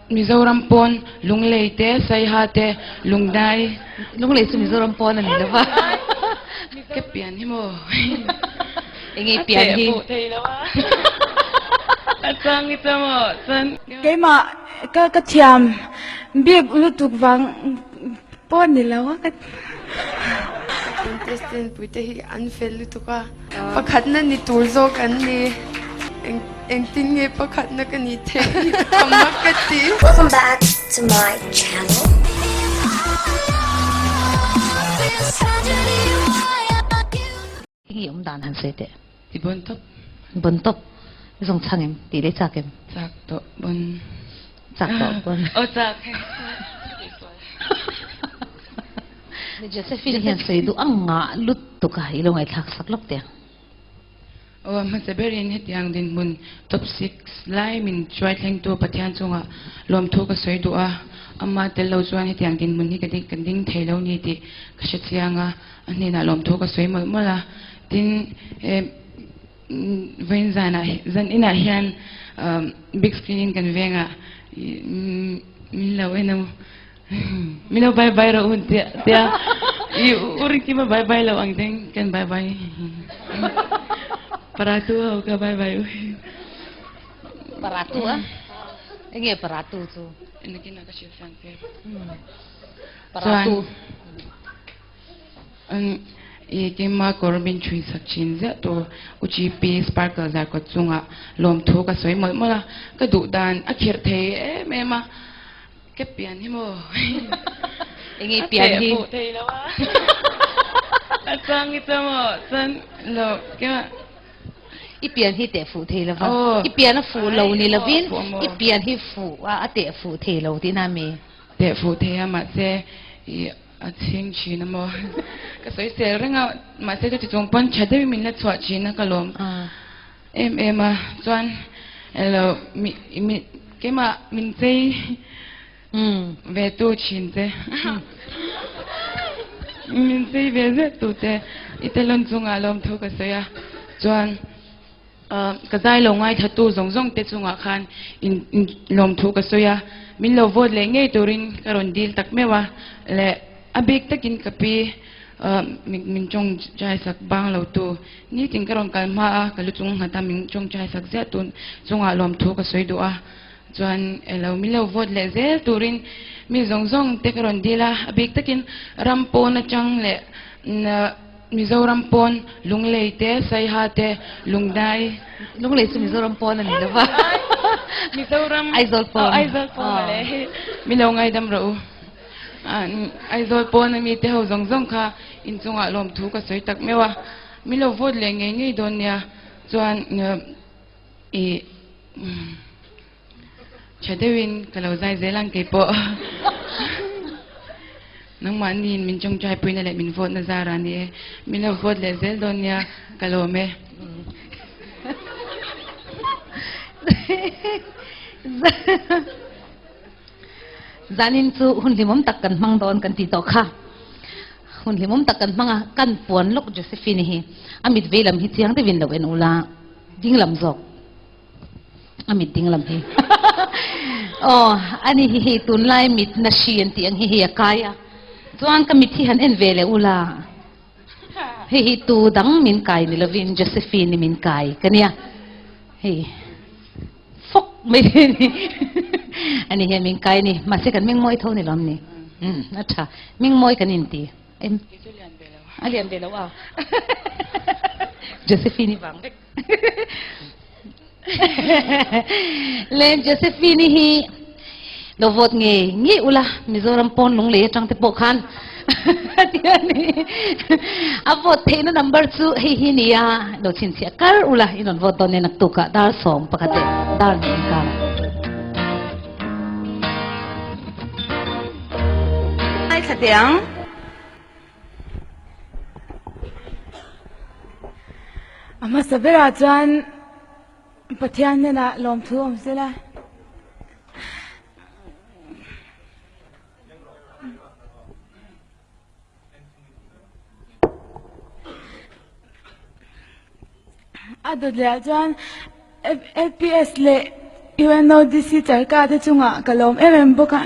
Mizoram pawn Lunglei te, Saiha te, Lungdai. Lunglei chu Mizoram pawn a ni lo va. Ka pian hi maw? Enge pian hi? A teh fuh thei lo a. A chang hi chuan maw chuan. Keimah ka ka thiam bik lutuk vang pawh ni lo a ka. Contestant puite hi an fel lutuk a, pakhatna ni tur zawk an ni. Engtin nge pakhatna ka nih theih hi ka mak ka ti. Welcome back to my channel. Eng i awm dan han sawi teh. Ti bon tawp. Bon tawp. I zawng chhang em? Tih leh chak em? Chak tawh bon. Chak tawh bon. Aw chak. Josephine hian sawi duh ang ngah lutuk a, i lo ngaihthlak sak lawk teh ang. Aw, hmasa berin hetiang dinhmun top six lai min hruai thlengtu Pathian chungah lawmthu ka sawi duh a, ama tel lo chuan hetiang dinhmun hi ka ding thei lo ni tih ka hre chiang a, a hnenah lawmthu ka sawi mawlh mawlh a. Tin, he vawiin zanah zan inah hian big screen in kan vengah min lo en a. Min lo bye bye rawh hun tia tia i u ring kima bye bye lo ang deng kan bye bye paratu ho ka bye bye u Paratu a enge paratu chu nakin ah ka hrilh fiang che Paratu chuan i keima kawr min thui sak thin ziah tu u GP sparkle zar kawt chungah lawmthu ka sawi mawlh mawlh a ka duh dan a khirh thei em em a Ka pian hi maw? Enge i pian hi? A teh fuh thei lo a. A chang hi chuan maw chuan lo kema. I pian hi teh fuh thei lo va. I pian a fuh lo ni lovin i pian hi fuh a a teh fuh thei lo tihna a mi? Teh fuh thei a mahse i a chhing thin a maw? Ka sawi sel reng a mahse chuti chung pawn tha deuhin min la chhuah thin a ka lawm em em a chuan elo mi mi keimah min chei ve tu thin che min chei ve zet tu te i telon chungah lawmthu ka sawi a chuan ka zai lo ngaithla tu zawng zawng te chungah khan in lawmthu ka sawi a min lo vote leh ngei turin ka rawn dil tak meuh a leh a bik takin ka pi min tawngtai sak bang lo tu. Nitin ka rawn kal hma a, ka lu chung nghat a, min tawngtai sak ziah tun chungah lawmthu ka sawi duh a, chuan elo min lo vote leh zel turin mi zawng zawng te ka rawn dil a, a bik takin ram pawn atang leh Mizoram pawn Lunglei te, Saiha te, Lungdai. Lunglei chu Mizoram pawn a ni lo va. Mizoram. Aizawl pawn. Aizawl pawn a le. Mi lo ngaidam rawh u. Aizawl pawn a mite ho zawng zawng kha inchungah lawmthu ka sawi tak meuh a, min lo vote leh ngei ngei dawn nia, chuan ih tha deuhin ka lo zai zel ang keipawh. Nangmahniin min tawngtai puina leh min vote na zar a ni e, min lo vote leh zel dawn nia ka lawm e. Zanin chu hun hlimawm tak kan hmang dawn kan tih tawh kha. Hun hlimawm tak kan hmang a, kan puan lawk Josephine hi a mit vei lam hi chiang deuhin lo en ula, ding lam zawk a mit ding lam hi. Aw, ani hi hei tunlai mit na hri an tih ang hi hei a kai a, chuan ka mit hi han en ve leh ula, hei hi tu dang min kai ni lovin Josephine i min kai ka nia, hei. Fawk mai thei a ni. Ani hian min kai a ni. Mahse kan ming mawi tho ni lo ni. Umm a tha. Ming mawi kan inti. Em. Kei chu lian ve lo. A lian ve lo a. Josephine i vang vek. Le Josephine i hi lo vote ngei ngei ula Mizoram pawn lunglei atang te pawh khan A vote theihna number chu hei hi nia lo chhinchhiah kar ula i rawn vote dawn nia naktukah dar 11 leh dar hnih inkarah. Ngaithla teh ang. A hmasa berah chuan Pathian hnenah lawmthu awm sela. A dawt leh ah chuan LPS leh. UNODC charka te chungah ka lawm em em bawk a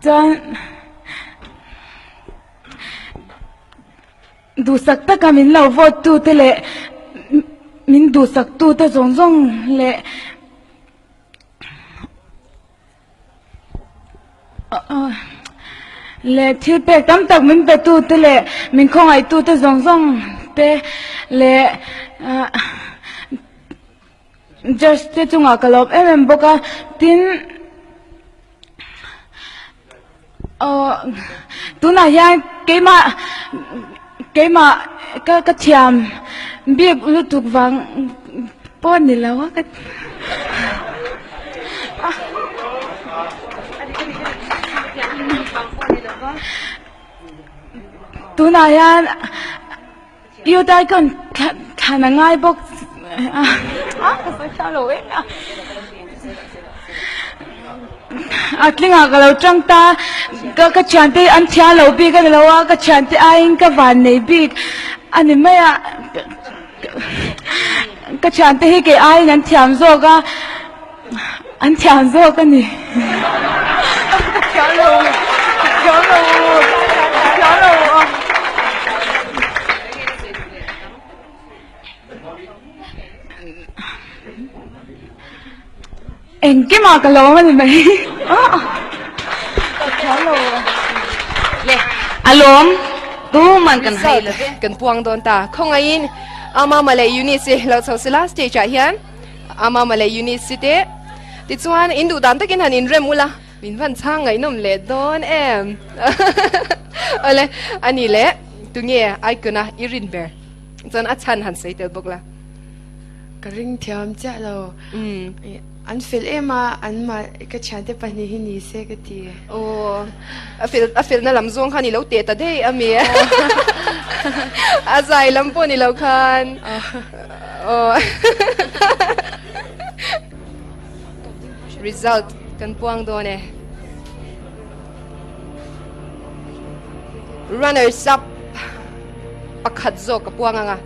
chuan Duhsak taka min lo vote tu te leh min duhsak tu te zawng zawng leh leh thil pek tam tak min pe tu te leh min khawngaih tu te zawng zawng te leh ah judge te chungah ka lawm em em bawk a tin. Aw tunah hian keimah keimah ka ka thiam bik lutuk vang pawh ni lo a ka tunah hian Youth Icon thlan a ngai bawk a ka sawi thiam lo em a a tlingah ka lo tang ta ka ka thiante an thiam lo bik a ni lo a ka thiante aiin ka van nei bik a ni mai a ka thiante hi kei aiin an thiam zawk a an thiam zawk a ni ka thiam lo ka thiam lo ka thiam lo a. Engkimah ka lawm a ni mai. Ka thiam lo. Le, a lawm tuman kan hai lo ve. Kan puang dawn ta. Khawngaihin Amama leh Eunice hi lo chho sela stage ah hian Amama leh Eunice te tichuan in duh dan takin han inrem ula min van chhang ngaihnawm leh dawn em. Awle, ani leh tunge icon a i rin ber. Chuan a chhan han sawi tel bawk la. Ka ring thiam chiah lo. An fel em a, an mah ka thiante pahnih hi ni se ka ti. Aw, a fel a felna lam zawng khan i lo teh ta daih a mi. A zai lam pawh ni lo khan. Aw. Result kan puang dawn e. Runners up pakhat zawk ka puang ang a.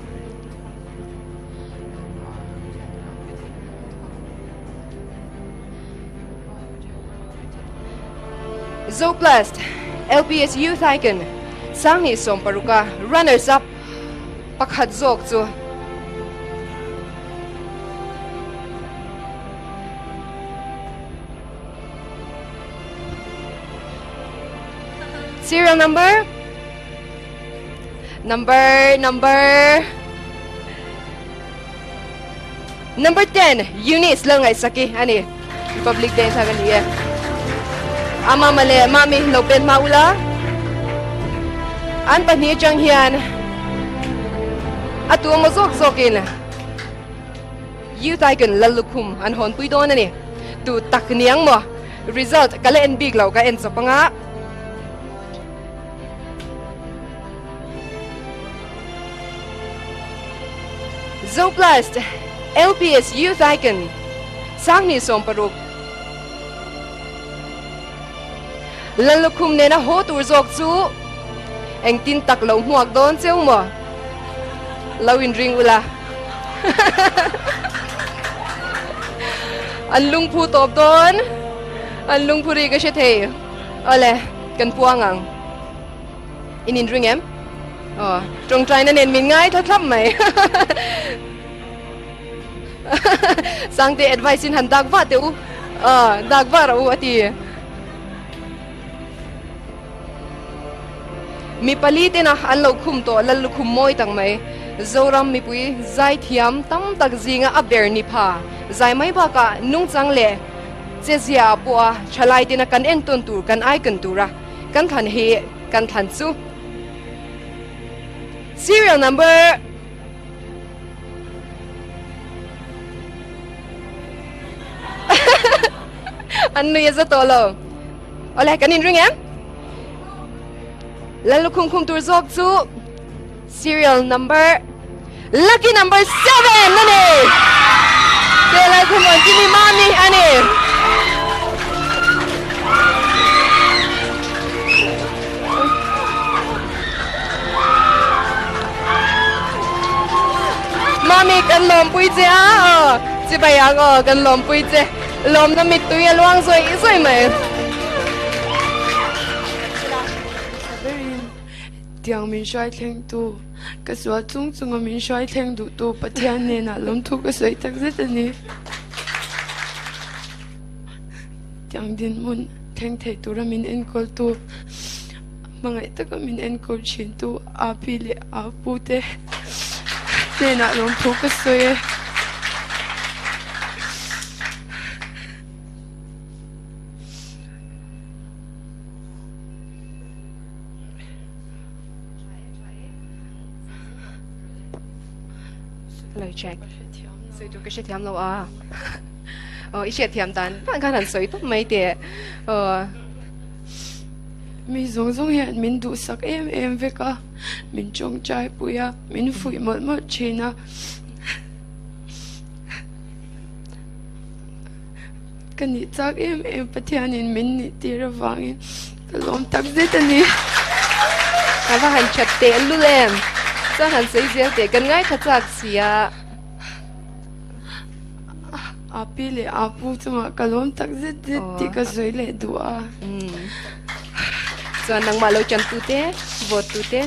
Zoplast LPS Youth Icon Sanghnih 16 a runners up pakhat zawk chu Serial number Number number Number 10 Eunice Lalngaihsaki a ni. Republic Day thlang a ni e. A mama leh mami lo pen hma ula. An pahnih atang hian a tu emaw zawk zawkin Youth Icon Lallukhum an hawnpui dawn a ni. Tu tak niang maw? Result ka la en bik lo ka en chawp anga. Zoplast LPS Youth Icon 26 Lallukhum nena haw tur zawk chu engtin tak lo hmuak dawn cheu maw? Lo inring ula. An lungphu tawp dawn. An lungphu ri ka hre thei. Awle, kan puang ang. In inring em? Aw, tawngtaina nen min ngai tha thlap mai. Sangte advice in han dak vah teh u. Aw, dak vah rawh u a ti. Mi pali tena an lo khum tawh lal lukhum mawi tak mai. Zoram mipui zaithiam tam tak zinga a ber ni pha. Zai mai bakah nungchang leh chezia ah pawh a thalai tena kan entawn tur kan icon tura kan thlan hi kan thlan chu serial number an nui a za tawh lo. Awle kan inring em? Lallukhum khum tur zawk chu serial number lucky number 7 a ni. Te Lalkhum rawn ti mi mami a ni. Mami kan lawmpui che a. Chibai ang aw, kan lawmpui che. Lawmna mittui a luang zawih zawih mai. Berin tiang min hruai thlengtu, ka sual chung chunga min hruai thleng duhtu Pathian hnenah lawmthu ka sawi tak zet a ni. Tiang dinhmun thleng thei tura min enkawltu, hmangaih taka min enkawl thintu Api leh Apu te hnenah lawmthu ka sawi e. Lo check. Sawi tur ka hrethiam lo a. Aw, i hriatthiam dan dan khan han sawi tawp mai teh. Aw. Mi zawng zawng hian min duhsak em em vek a, min tawngtai pui a, min fuih mawlh mawlh thin a. Ka nih chak em em Pathianin min nih tir avangin ka lawm tak zet a ni. Ka va han that teh lul em? Chuan han sawi zel teh kan ngaithla chak si a. A pi leh a pu chungah ka lawm tak zet zet tih ka sawi leh duh a. Chuan nangmah lo chan tu te, vote tu te.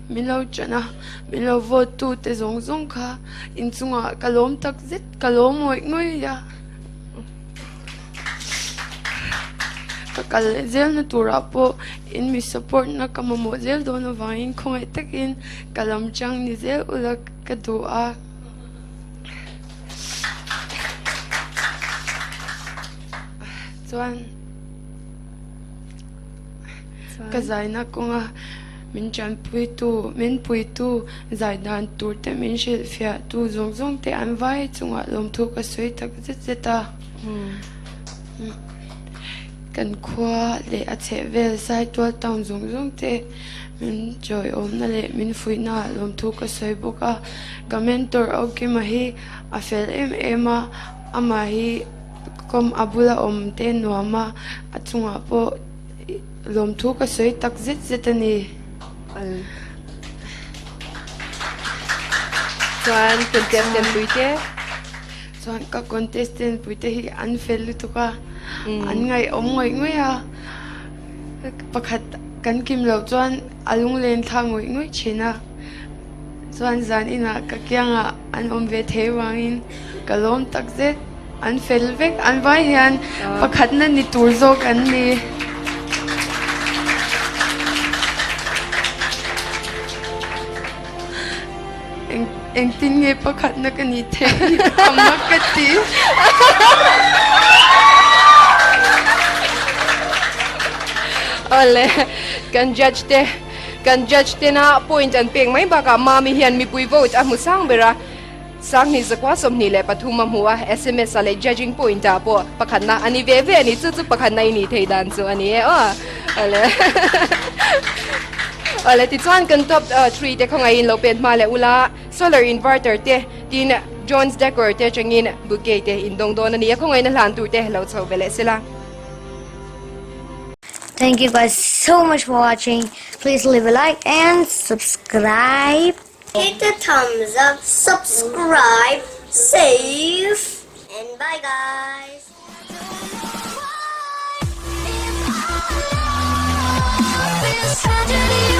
Min lo chan a, min lo vote tu te zawng zawng kha inchungah ka lawm tak zet, ka lawm ngawih ngawih a. Ka kal leh zelna turah pawh in mi support na ka mamawh zel dawn avangin khawngaih takin ka lam chang ni zel ula ka duh a. Chuan ka zaina kawnga min tanpuitu, min puitu zai dan tur te min hrilhfiah tu zawng zawng te an vai chungah lawmthu ka sawi tak zet zet a. Kan khua leh a chhehvel Saitual town zawng zawng te min chawiawmna leh min fuihna ah lawmthu ka sawi bawk a. Ka mentor Aukima hi a fel em em a, amah hi kawm a bula awm te nuam a, a chungah pawh Lawmthu ka sawi tak zet zet a ni. Chuan contestant puite. Chuan ka contestant puite hi an fel lutuk a, an ngaihawm ngawih ngawih a, pakhat kan kim loh chuan a lunglen thla ngawih ngawih thin a. Chuan zan inah ka kiangah an awm ve thei vangin ka lawm tak zet. An fel vek, an vai hian pakhatna ni tur zawk an ni. Engtin nge pakhatna ka nih theih hi a mak ka ti. Awle, kan judge te, kan judge tena point an pek mai bakah Mami hian mipui vote a hmu sang ber a. Sanghnih zakua 23 a hmu a, sms ah leh judging point ah pawh pakhatna a ni ve ve a ni, chu chu pakhatna i nih thei dan chu a ni e aw. Awle Awle tichuan kan top 3 te khawngaihin lo pet hma leh ula, solar inverter te tin John's Decor te atangin bouquet te in dawng dawn a ni a, khawngaihna hlan tur te lo chho ve leh sela. Thank you guys so much for watching. Please leave a like and subscribe. Hit the thumbs up, subscribe, save, and bye guys. Tragedy.